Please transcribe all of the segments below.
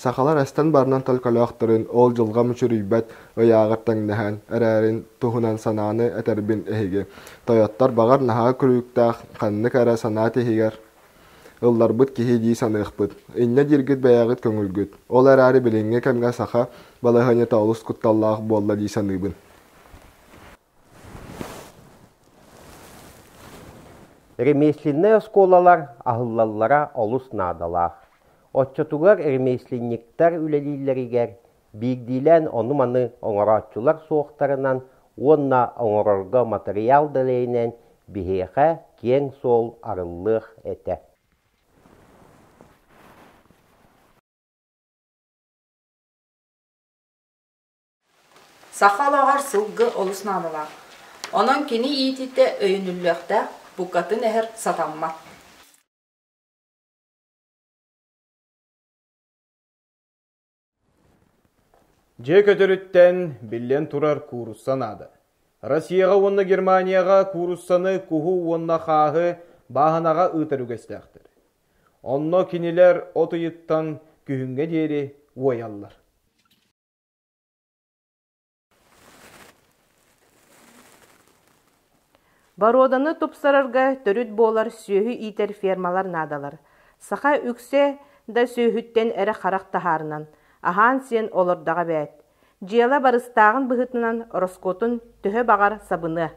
Сахалар эстэн барынан төлкөлөөхтөрүн ол дьылҕа мүчүрүйбэт ыйааҕар тэҥнэһэн эрэрин туһунан санааны этэрбин эһиги, тойоттор баҕар наһаа күлүктээх ханнык эрэ санаа тиһигэр ылларбыт киһи дии саныахпыт. Инньэ дииргит бэйэҕит көҥүлгүт. Ол эрээри билиҥҥи кэмҥэ саха балаһыанньата олус кутталлаах буолла дии саныыбын. Ремесленнэй оскуолалар аһыллаллара олус наадалаах. Оччотугар ремесленниктэр үлэлииллэригэр биирдиилээн ону-маны оҥорооччулар суохтарынан уонна оҥорорго матырыйаал дэлэйинэн биһиэхэ киэҥ суол арыллыах этэ. Саха олоҕор сылгы олус наадалаах. Онон кини иитиитэ өйөнүллүөхтээх, букатын эһэр сатаммат. Дьиэ көтөрүттэн, биллэн турар, куурусса наада. Россияҕа уонна Германияҕа кууруссаны, куһу уонна хааһы бааһынаҕа ыытар үгэстээхтэр. Онно кинилэр от ыйыттан күһүҥҥэ диэри уойаллар. Боруоданы тупсарарга төрүт буолар сүөһү иитэр фермалар наадалар. Саха үксэ да сүөһүттэн эрэ харах таһаарынан, аһаан-сиэн олордоҕо эбээт. Дьыала барыстааҕын быһыытынан ороскуотун төһө баҕар сабыныа.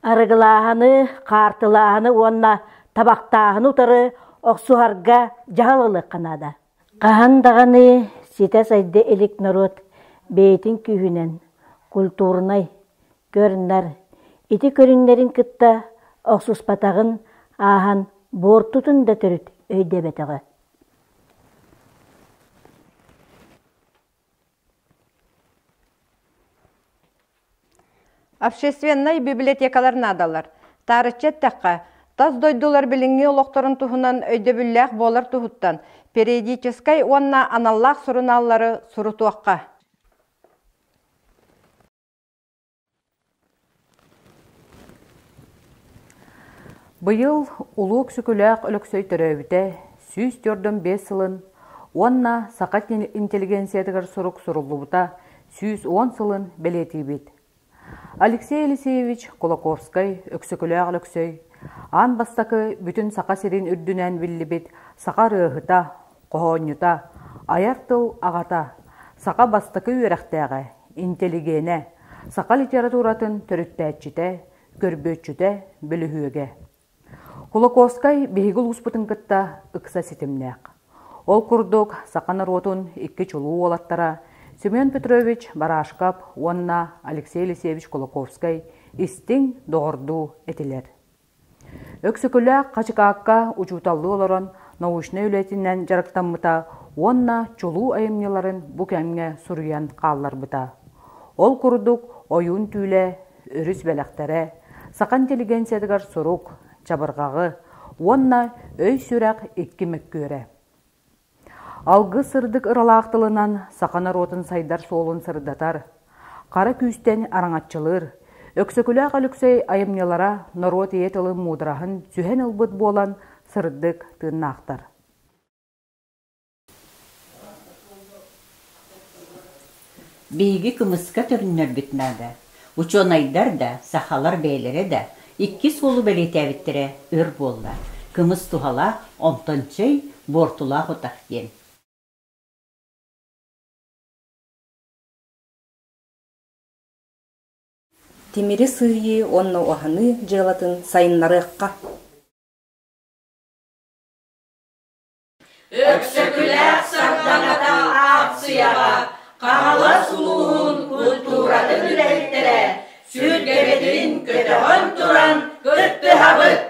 Арыгылааһыны, хаартылааһыны уонна табахтааһыны утары охсуһарга дьаһал ылыахха наада. Хаһан даҕаны ситэ сайда илик норуот бэйэтин күүһүнэн культурнай, көр-нар ити көрүҥнэрин кытта охсуспатаҕын ааһан буортутун да төрүт өйдөөбөтөҕө. Общественнай библиотекалар наадалар. Таарыччы эттэххэ, тас дойдулар билиҥҥи олохторун туһунан өйдөбүллээх буолар туһуттан периодическай уонна аналлаах сурунааллары сурутуохха. Быйыл Улуу Өксөкүлээх Өлөксөй төрөөбүтэ 145 сылын уонна саха интеллигенциятыгар сурук суруллубута 110 сылын бэлиэтиибит. Алексей Елисеевич Кулаковскай Өксөкүлээх Өлөксөй аан бастакы бүтүн Саха сирин үрдүнэн биллибит саха ырыаһыта, хоһоонньута, айар тыл аҕата, саха бастакы үөрэхтээҕэ, интеллигенэ, саха литературатын төрүттээччитэ, көрбүөччүтэ, бөлүһүөгэ. Кулаковскай биһиги улууспутун кытта ыкса ситимнээх. Ол курдук, саха норуотун икки чулуу уолаттара Семен Петрович Барашков уонна Алексей Елисеевич Кулаковскай истиҥ доҕордуу этилэр. Өксөкүлээх Хачыкаакка учууталлыы олорон научнай үлэтинэн дьарыктаммыта уонна чулуу айымньыларын бу кэмҥэ суруйан хаалларбыта. Ол курдук Ойуун түүлэ, Өрүс бэлэхтэрэ, Саха интеллигенциятыгар сурук, чабырҕаҕы уонна Өй-сүрэх икки мөккүөрэ. Алгыс сырдык ыралаах тылынан саха норуотун сайдар суолун сырдатар, хара күүстэн араҥаччылыыр, Өксөкүлээх Өлөксөй айымньылара норуот ийэ тылын муудараһын сүһэн ылбыт буолан сырдык тыыннаахтар. Биһиги кымыска төрүннэрбит наада. Учуонайдар да, сахалар бэйэлэрэ да икки суолу бэлиэтээбиттэрэ өр буолла: кымыс туһалаах, онтон чэй, буортулаах утах диэн. Тимири сыыйыы уонна уһаныы дьыалатын сайыннарыахха. Өксөкүлээх сардаҥата аахсыйаҕа Хаҥалас улууһун культуратын үлэһиттэрэ сүргэбитин көтөҕөн туран кыттыһабыт!